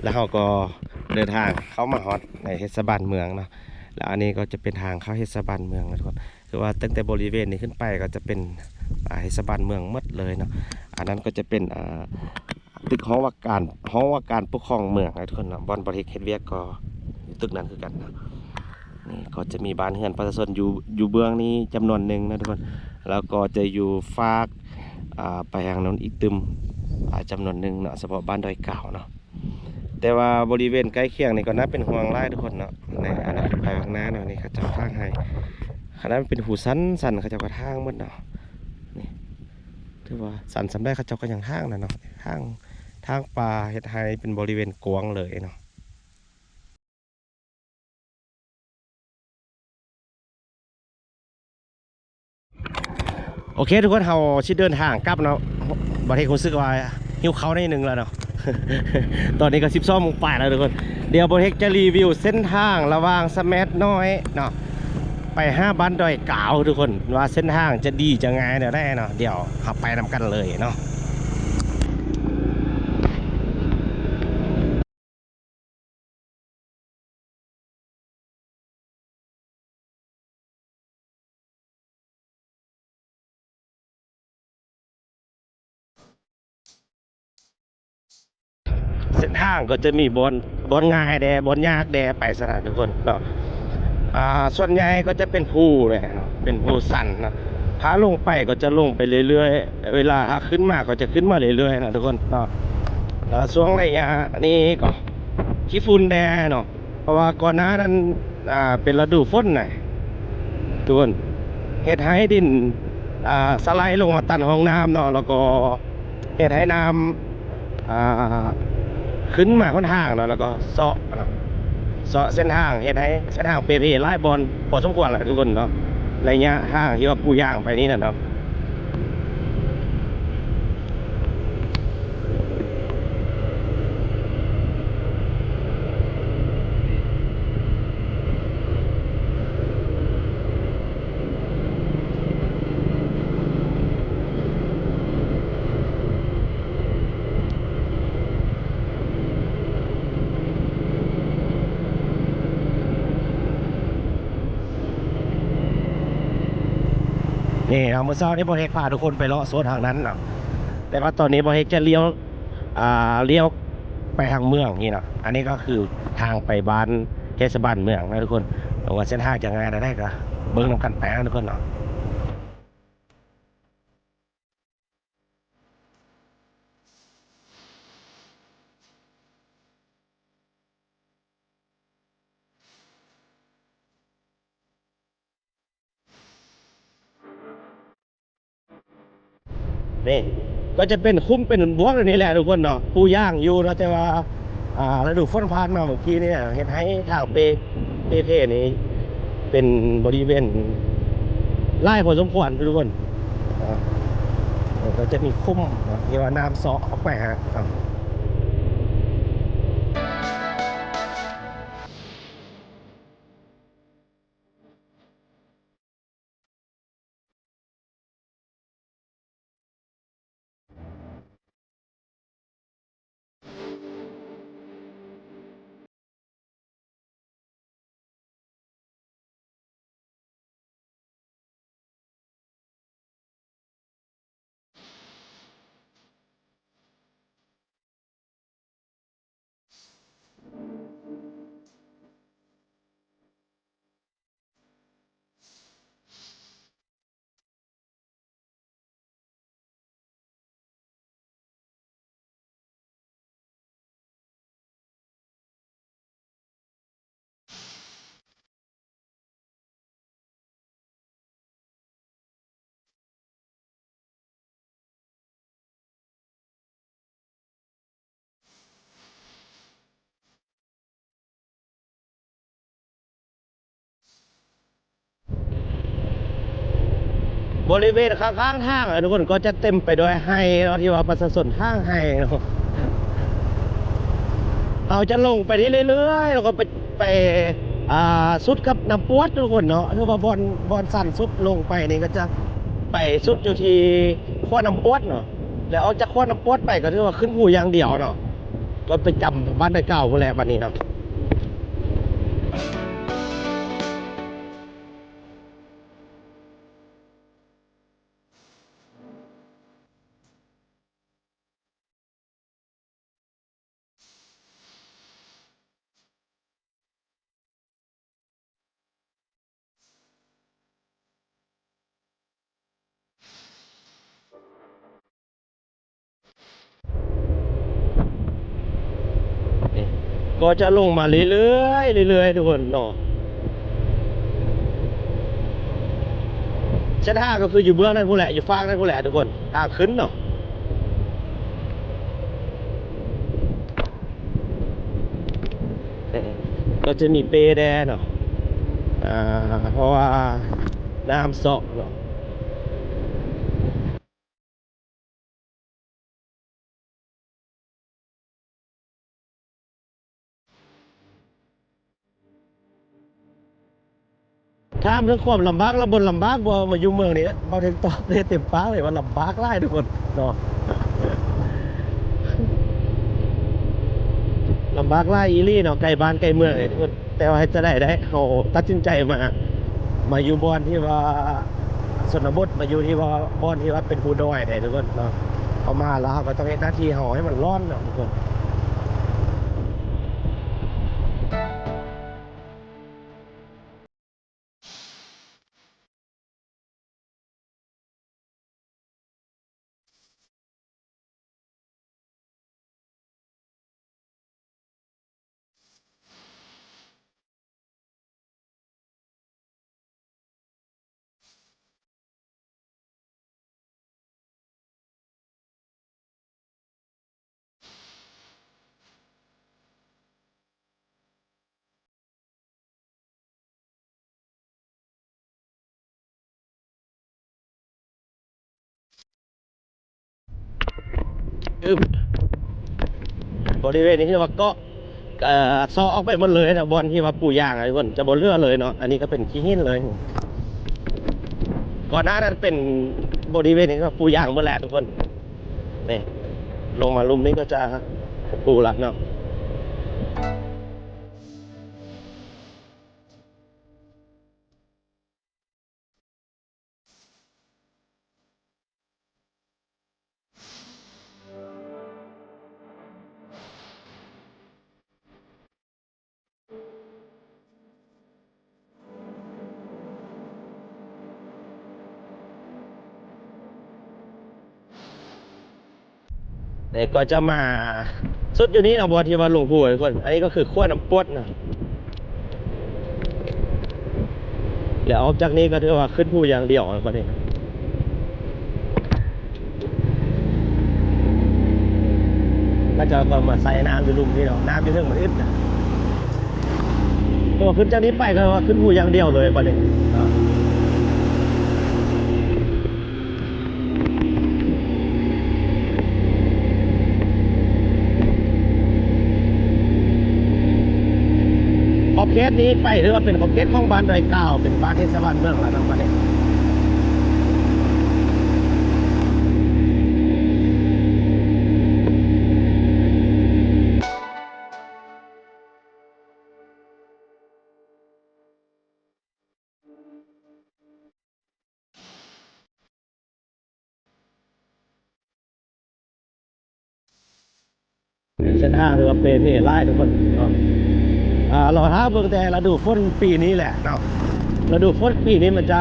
ແລ້ວເຮົາກໍເດີນທາງເຂົ້າມາຮອດໃນເທດສະບານເມືອງເນາະ. ແລ້ວອັນນີ້ກໍຈະເປັນທາງເຂົ້າເທດສະບານເມືອງນະທຸກຄົນ. ຄືວ່າຕັ້ງແຕ່ບໍລິເວນນີ້ຂຶ້ນໄປກໍຈະເປັນ ອ່າ ເທດສະບານເມືອງໝົດເລີຍເນາະ. ອັນນັ້ນກໍຈະເປັນ ອ່າ ຕຶກຫ້ອງວ່າການ ຫ້ອງວ່າການປົກຄອງເມືອງນະທຸກຄົນເນາະ. ບ່ອນບ່າວເຮັກເຮັດວຽກກໍຢູ່ຕຶກນັ້ນຄືກັນເນາະ. ນີ້ກໍຈະມີບ້ານເຮືອນປະຊາຊົນຢູ່ ຢູ່ເບື້ອງນີ້ຈຳນວນໜຶ່ງນະທຸກຄົນ. ແລ້ວກໍຈະຢູ່ຟາກ ອ່າ ໄປທາງໂນ້ນອີກຕື່ມ ອ່າ ຈຳນວນໜຶ່ງເນາະ, ສະເພາະບ້ານດອຍກາວເນາະ. ແຕ່ວ່າບໍລິເວນໃກ້ຄຽງນີ້ກໍໜ້າເປັນຫ່ວງຫຼາຍທຸກຄົນເນາະ. ໃນອະນາຄົດພາຍພາກໜ້າເນາະ ນີ້ເຂົາເຈົ້າຖາງໃຫ້. ຂະໜາດເປັນຮູສັ້ນໆ ເຂົາເຈົ້າກໍຖາງໝົດເນາະ. ນີ້ ຖືວ່າສັ້ນສ່ຳໃດເຂົາເຈົ້າກໍຍັງຖາງນະເນາະ. ຖາງ ຖາງປ່າເຮັດໃຫ້ເປັນບໍລິເວນກວ້າງເລີຍເນາະ. ໂອເຄທຸກຄົນ ເຮົາຊິເດີນທາງກັບເນາະ. ບ່າວເຮັກຮູ້ສຶກວ່າຫິວເຂົ້າໜ້ອຍໜຶ່ງແລ້ວເນາະ. ຕອນນີ້ກໍສິບສອງໂມງປາຍແລ້ວທຸກຄົນ. ດຽວບ່າວເຮັກຈະຣີວິວເສັ້ນທາງລະຫວ່າງສະແໝດນ້ອຍເນາະ ໄປຫາບ້ານດອຍກາວທຸກຄົນ ວ່າເສັ້ນທາງຈະດີຈະງ່າຍແນວໃດເນາະ. ດຽວເຮົາໄປນຳກັນເລີຍເນາະ. ເສັ້ນທາງກໍຈະມີບ່ອນ ບ່ອນງ່າຍແດ່ ບ່ອນຍາກແດ່ ໄປຊັ້ນນະທຸກຄົນເນາະ. ອ່າ ສ່ວນໃຫຍ່ກໍຈະເປັນພູແຫຼະເນາະ ເປັນພູຊັນເນາະ. ຂາລົງໄປກໍຈະລົງໄປເລື້ອຍໆ ເວລາຂາຂຶ້ນມາກໍຈະຂຶ້ນມາເລື້ອຍໆນະທຸກຄົນເນາະ. ແລ້ວຊ່ວງໄລຍະນີ້ກໍຂີ້ຝຸ່ນແດ່ເນາະ ເພາະວ່າກ່ອນໜ້ານັ້ນ ອ່າ ເປັນລະດູຝົນນະທຸກຄົນ ເຮັດໃຫ້ດິນ ອ່າ ສະໄລລົງມາຕັນຮ່ອງນ້ຳເນາະ ແລ້ວກໍເຮັດໃຫ້ນ້ຳ ອ່າ ຂຶ້ນມາຫົນທາງເນາະ ແລ້ວກໍເຊາະເນາະ ເຊາະເສັ້ນທາງ ເຮັດໃຫ້ເສັ້ນທາງເປ່ເພຫຼາຍບ່ອນພໍສົມຄວນລະທຸກຄົນເນາະ ໄລຍະທາງທີ່ວ່າປູຢາງໄປນີ້ນະເນາະ. ນີ້ເນາະ ມື້ເຊົ້ານີ້ບ່າວເຮັກພາທຸກຄົນໄປເລາະໂຊນທາງນັ້ນເນາະ ແຕ່ວ່າຕອນນີ້ບ່າວເຮັກຈະລ້ຽວ ອ່າ ລ້ຽວໄປທາງເມືອງນີ້ເນາະ. ອັນນີ້ກໍຄືທາງໄປບ້ານເທດສະບານເມືອງນະທຸກຄົນ. ຫວັງວ່າເສັ້ນທາງຈະງ່າຍແນວໃດກໍເບິ່ງນຳກັນໄປນະທຸກຄົນເນາະ. ນີ້ກໍຈະເປັນຂຸມເປັນບວກແບບນີ້ແຫຼະທຸກຄົນເນາະ ປູຢາງຢູ່ເນາະ ແຕ່ວ່າ ອ່າ ລະດູຝົນຜ່ານມາເມື່ອກີ້ນີ້ເຮັດໃຫ້ທາງເປ ເປເພນີ້ເປັນບໍລິເວນຫຼາຍພໍສົມຄວນທຸກຄົນ. ອ່າ ກໍຈະມີຂຸມເນາະ ທີ່ວ່ານ້ຳເຊາະອອກໄປຫາ ອ່າ ບໍລິເວນຂ້າງໆທາງ ທຸກຄົນ ກໍຈະເຕັມໄປດ້ວຍໄຮ່ເນາະ ທີ່ວ່າປະຊາຊົນຖາງໄຮ່ເນາະ. ເຮົາຈະລົງໄປນີ້ເລື້ອຍໆ ແລ້ວກໍໄປ ໄປ ອ່າ ສຸດກັບນ້ຳປວດ ທຸກຄົນເນາະ. ຖືວ່າບ່ອນ ບ່ອນຊັນສຸດລົງໄປນີ້ ກໍຈະໄປສຸດຢູ່ທີ່ຂົວນ້ຳປວດເນາະ ແລ້ວອອກຈາກຂົວນ້ຳປວດໄປ ກໍຖືວ່າຂຶ້ນພູຢ່າງດຽວເນາະ. ກໍໄປຈຳບ້ານດອຍເກົ່າພຸ້ນແຫຼະບັດນີ້ເນາະ. ນີ້ ກໍຈະລົງມາເລື້ອຍໆ ເລື້ອຍໆ ທຸກຄົນເນາະ. ເສັ້ນທາງກໍຄືຢູ່ເບື້ອງນັ້ນພຸ້ນແຫຼະ ຢູ່ຟາກນັ້ນພຸ້ນແຫຼະທຸກຄົນ ທາງຂຶ້ນເນາະ. ກໍຈະມີເປ້ແດ່ເນາະ ອ່າ ເພາະວ່ານ້ຳຊອກເນາະ. ຖາມເລື່ອງຄວາມລຳບາກ ລະບໍ່ລຳບາກບໍ່ ມາຢູ່ເມືອງນີ້ ເວົ້າເຖິງຕອບໄດ້ເຕັມປາກເລີຍວ່າລຳບາກຫຼາຍທຸກຄົນເນາະ. ລຳບາກຫຼາຍອີ່ຫຼີເນາະ ໃກ້ບ້ານໃກ້ເມືອງເດ້ທຸກຄົນ. ແຕ່ວ່າເຮັດຈັ່ງໃດໄດ້ ເຮົາຕັດສິນໃຈມາ ມາຢູ່ບ່ອນທີ່ວ່າຊົນນະບົດ ມາຢູ່ທີ່ວ່າ ບ່ອນທີ່ວ່າເປັນພູດອຍເດ້ທຸກຄົນເນາະ. ເຮົາມາແລ້ວເຮົາກໍຕ້ອງເຮັດໜ້າທີ່ເຮົາໃຫ້ມັນລ້ອນເນາະທຸກຄົນ. ອຶບ ບໍລິເວນນີ້ເອີ້ນວ່າເກາະ ເອີ ເຊາະອອກໄປໝົດເລີຍນະ ບ່ອນທີ່ວ່າປູຢາງ ທຸກຄົນ ຈະບໍ່ເຫຼືອເລີຍເນາະ. ອັນນີ້ກໍເປັນຂີ້ຫີນເລີຍ ກ່ອນໜ້ານັ້ນເປັນບໍລິເວນທີ່ວ່າປູຢາງໝົດແຫຼະທຸກຄົນ. ນີ້ ລົງມາລຸ່ມນີ້ກໍຈະປູລະເນາະ. ແລ້ວກໍຈະມາສຸດຢູ່ນີ້ເນາະ ບ່ອນທີ່ວ່າລົງພູທຸກຄົນ. ອັນນີ້ກໍຄືຂົວນ້ຳປວດເນາະ. ແລ້ວອອກຈາກນີ້ກໍຖືວ່າຂຶ້ນພູຢ່າງດຽວບັດນີ້. ເຂົາເຈົ້າກໍມາໃສ່ນ້ຳຢູ່ລຸ່ມນີ້ເນາະ ນ້ຳຢູ່ເທິງມັນອຶດນະ. ແຕ່ວ່າຂຶ້ນຈາກນີ້ໄປກໍວ່າຂຶ້ນພູຢ່າງດຽວເລີຍບັດນີ້ເນາະ. ຂອບເຂດນີ້ໄປຖືວ່າເປັນຂອບເຂດຂອງບ້ານດອຍກ່າວ ເປັນບ້ານເທດສະບານເມືອງລະນະບັດນີ້. ເສັ້ນທາງຖືວ່າເປ່ເພຫຼາຍທຸກຄົນເນາະ. ອ່າ ລໍຖ້າເບິ່ງແຕ່ລະດູຝົນປີນີ້ແຫຼະເນາະ. ລະດູຝົນປີນີ້ມັນຈະ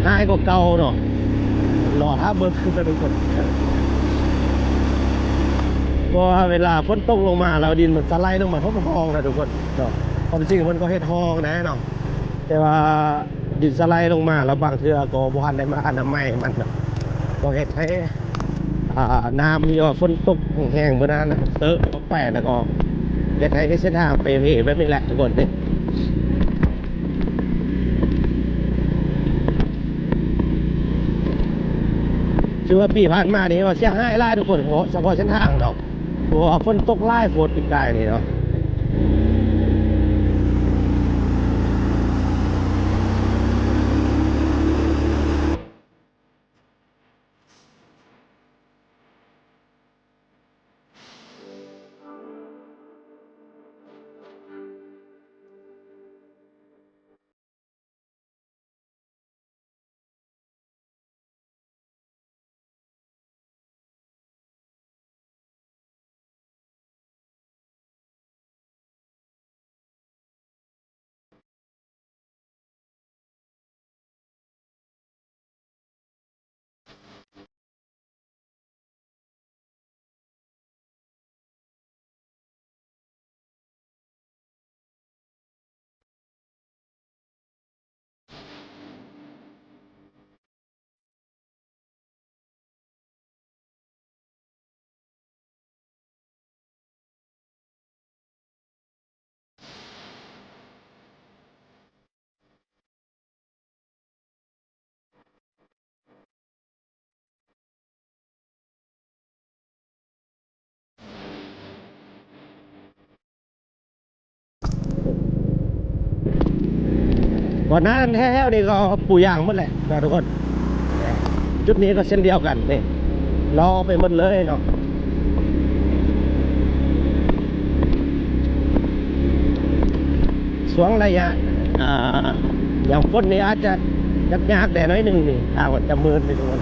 ຮ້າຍກວ່າເກົ່າເນາະ. ລໍຖ້າເບິ່ງຄືກັນທຸກຄົນ ເພາະວ່າເວລາຝົນຕົກລົງມາແລ້ວ ດິນມັນສະໄລລົງມາທົ່ວຫ້ອງນະທຸກຄົນເນາະ. ຄວາມຈິງເພິ່ນກໍເຮັດຮ່ອງແດ່ເນາະ. ແຕ່ວ່າດິນສະໄລລົງມາແລ້ວ ບາງເທື່ອກໍບໍ່ທັນໄດ້ມາອະນາໄມມັນເນາະ ກໍເຮັດໃຫ້ ອ່າ ນ້ຳທີ່ວ່າຝົນຕົກແຮງໆມື້ນັ້ນນະ ເຕີອອກໄປ ແລ້ວກໍເຮັດໃຫ້ເສັ້ນທາງເປ່ເພແບບນີ້ແຫຼະທຸກຄົນເດ້. ຖືວ່າປີຜ່ານມານີ້ວ່າເສຍຫາຍຫຼາຍທຸກຄົນ ເພາະສະເພາະເສັ້ນທາງດອກ. ເພາະວ່າຝົນຕົກຫຼາຍໂພດປີກາຍນີ້ເນາະ. ຕອນນັ້ນແຖວໆນີ້ກໍປູຢາງໝົດແຫຼະເນາະທຸກຄົນ. ຈຸດນີ້ກໍເຊັ່ນດຽວກັນ ນີ້ລອໄປໝົດເລີຍເນາະ. ຊ່ວງໄລຍະ ອ່າ ຍາມຝົນນີ້ອາດຈະຍາກໆແດ່ໜ້ອຍໜຶ່ງນີ້ ທາງມັນຈະມື່ນໄປທຸກຄົນ. ນ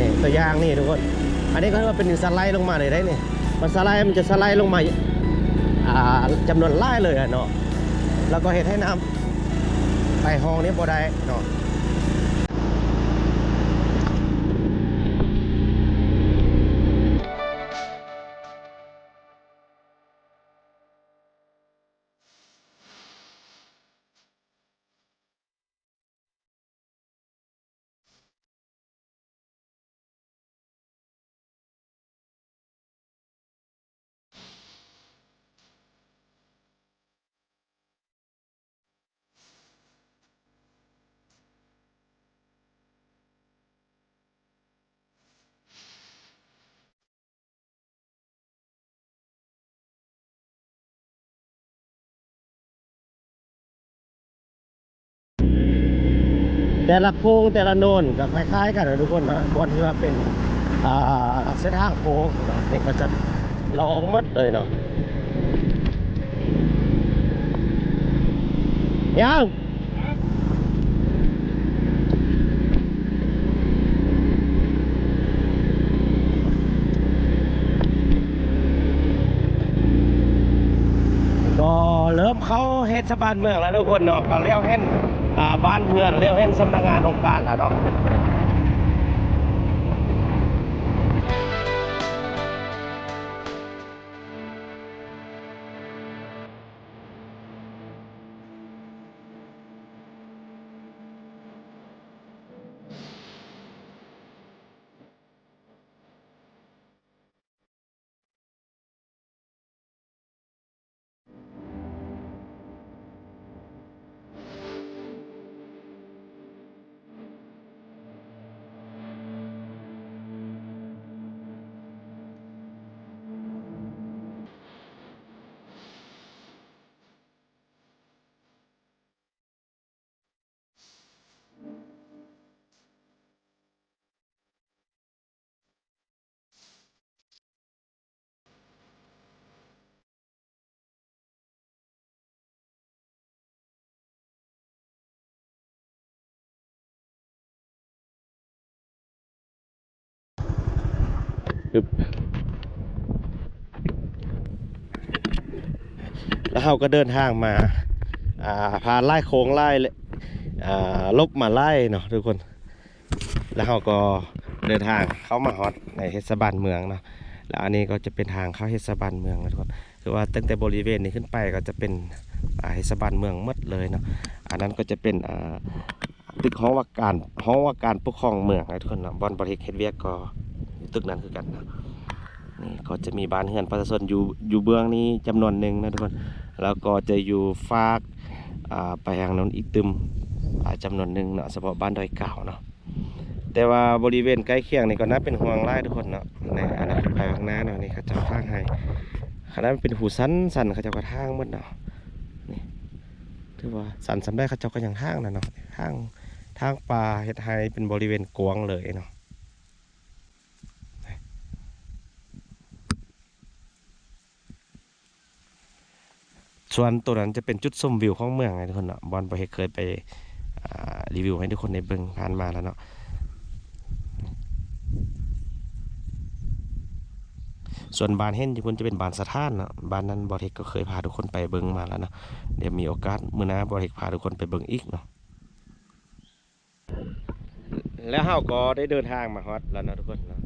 ີ້ຕົວຢ່າງນີ້ທຸກຄົນ ອັນນີ້ກໍເປັນດິນສະໄລລົງມາເລີຍໄດ໋ນີ້. ມັນສະໄລ ມັນຈະສະໄລລົງມາ ອ່າ ຈຳນວນຫຼາຍເລີຍອະເນາະ ແລ້ວກໍເຮັດໃຫ້ນ້ຳໄປຮ່ອງນີ້ບໍ່ໄດ້ເນາະ. ແຕ່ລະໂຄ້ງແຕ່ລະໂນນກໍຄ້າຍໆກັນນະທຸກຄົນເນາະ ບ່ອນທີ່ວ່າເປັນ ອ່າ ເສັ້ນທາງໂຄ້ງເນາະ ນີ້ກໍຈະລອງໝົດເລີຍເນາະ. ຍັງ ກໍເລີ່ມເຂົ້າເທດສະບານເມືອງແລ້ວທຸກຄົນເນາະ ກໍແລ້ວເຫັນ ອ່າ ບ້ານເຮືອນ ແລ້ວເຫັນສຳນັກງານອົງການແລ້ວເນາະ. ແລ້ວເຮົາກໍເດີນທາງມາ ອ່າ ຜ່ານຫຼາຍໂຄ້ງຫຼາຍ ອ່າ ຫຼົບມາຫຼາຍເນາະທຸກຄົນ. ແລ້ວເຮົາກໍເດີນທາງເຂົ້າມາຮອດໃນເທດສະບານເມືອງເນາະ ແລ້ວອັນນີ້ກໍຈະເປັນທາງເຂົ້າເທດສະບານເມືອງນະທຸກຄົນ. ຄືວ່າຕັ້ງແຕ່ບໍລິເວນນີ້ຂຶ້ນໄປກໍຈະເປັນ ອ່າ ເທດສະບານເມືອງໝົດເລີຍເນາະ. ອັນນັ້ນກໍຈະເປັນ ອ່າ ຕຶກຫ້ອງວ່າການ ຫ້ອງວ່າການປົກຄອງເມືອງນະທຸກຄົນເນາະ ບ່ອນບໍ່ເຮັດ ເຮັດວຽກກໍຢູ່ຕຶກນັ້ນຄືກັນເນາະ. ນີ້ກໍຈະມີບ້ານເຮືອນປະຊາຊົນຢູ່ ຢູ່ເບື້ອງນີ້ຈຳນວນໜຶ່ງນະທຸກຄົນ ແລ້ວກໍຈະຢູ່ຟາກ ອ່າ ໄປທາງນັ້ນອີກຕື່ມ ອ່າ ຈຳນວນໜຶ່ງເນາະ ສະເພາະບ້ານດອຍກາວເນາະ. ແຕ່ວ່າບໍລິເວນໃກ້ຄຽງນີ້ກໍໜ້າເປັນຫ່ວງຫຼາຍທຸກຄົນເນາະ. ໃນອະນາຄົດພາຍຂ້າງໜ້າເນາະ ນີ້ເຂົາເຈົ້າຖາງໃຫ້ ຂະໜາດເປັນຮູສັ້ນໆ ເຂົາເຈົ້າກໍຖາງໝົດເນາະ. ນີ້ຖືວ່າສັ້ນສ່ຳໃດເຂົາເຈົ້າກໍຍັງຖາງນະເນາະ ຖາງ ຖາງປ່າເຮັດໃຫ້ເປັນບໍລິເວນກວ້າງເລີຍເນາະ. ສ່ວນໂຕນັ້ນຈະເປັນຈຸດຊົມວິວຂອງເມືອງໃຫ້ທຸກຄົນເນາະ ບ່ອນບໍ່ເຮັກເຄີຍໄປ ອ່າ ຣີວິວໃຫ້ທຸກຄົນໄດ້ເບິ່ງຜ່ານມາແລ້ວເນາະ. ສ່ວນບານເຫັນຢູ່ພຸ້ນຈະເປັນບານສະຖານເນາະ ບານນັ້ນບໍ່ເຮັກກໍເຄີຍພາທຸກຄົນໄປເບິ່ງມາແລ້ວເນາະ. ດຽວມີໂອກາດມື້ໜ້າບໍ່ເຮັກພາທຸກຄົນໄປເບິ່ງອີກເນາະ. ແລ້ວເຮົາກໍໄດ້ເດີນທາງມາຮອດແລ້ວເນາະທຸກຄົນເນາະ.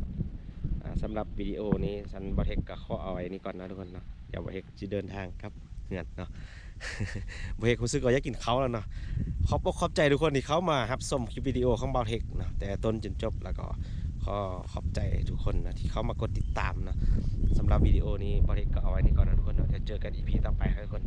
ອ່າ ສຳລັບວິດີໂອນີ້ຊັ້ນ ບ່າວເທັກກໍຂໍເອົາໄວ້ນີ້ກ່ອນເນາະທຸກຄົນເນາະ. ດຽວບ່າວເທັກຊິເດີນທາງກັບເຮືອນເນາະ. ບ່າວເທັກຮູ້ສຶກວ່າຢາກກິນເຂົ້າແລ້ວເນາະ. ຂອບອົກຂອບໃຈທຸກຄົນທີ່ເຂົ້າມາຮັບຊົມຄລິບວິດີໂອຂອງບ່າວເທັກເນາະ ແຕ່ຕົ້ນຈົນຈົບ. ແລ້ວກໍຂໍຂອບໃຈທຸກຄົນເນາະທີ່ເຂົ້າມາກົດຕິດຕາມເນາະ. ສຳລັບວິດີໂອນີ້ບ່າວເທັກກໍເອົາໄວ້ນີ້ກ່ອນເນາະທຸກຄົນເນາະ. ດຽວເຈີກັນອີພີຕໍ່ໄປເນາະທຸກຄົນ.